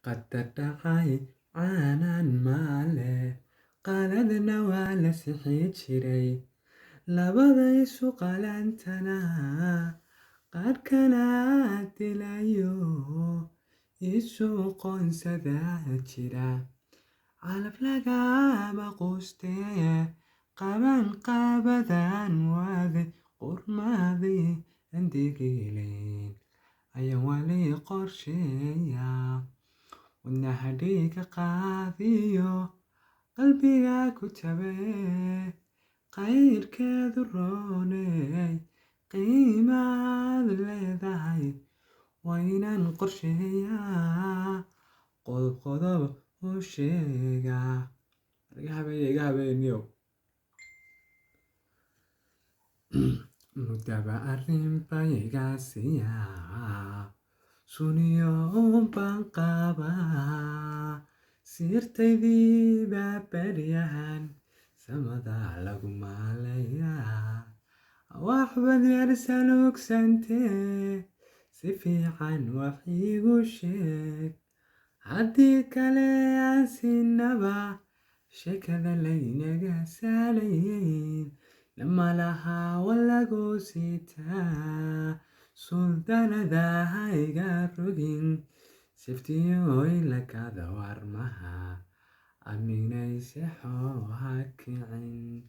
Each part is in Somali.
Qadar dhacay caanaan maale, qaladna waa la sixi jiray. Labada isu qalantana qaar kala dilayo, isu qoonsadaa jira. Calaf lagama quustee, qaban qaabadaan waaday, qurmadii andigilayn ayaan wali qorsheeyaa. Wadnaha dhiiga qaadiyo qalbiga ku tabee, qayrkeedu rooney, qiimaad leedahay waa inaan qorsheeyaa, qodob qodob u sheegaa. Iga habeeye, iga habeeye niyow. Mudaba arrin baa iga siiyaa, suniyo baan qabaa, siirtaydii baa baryahan samada lagu maalayaa. Waxbaad yar saluugsantee, si fiican wax iigu sheeg, haddii kale aan sinaba sheekada laynaga saalayn. Namalaha walagu sitaa, suldaanada ha iga rogin, siftiyoy lakada warmaha, aaminayse ha kicin.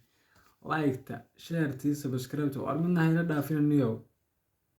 Like-ta, share-tii, subscribe-ta, war midna hayla dhaafin niyow.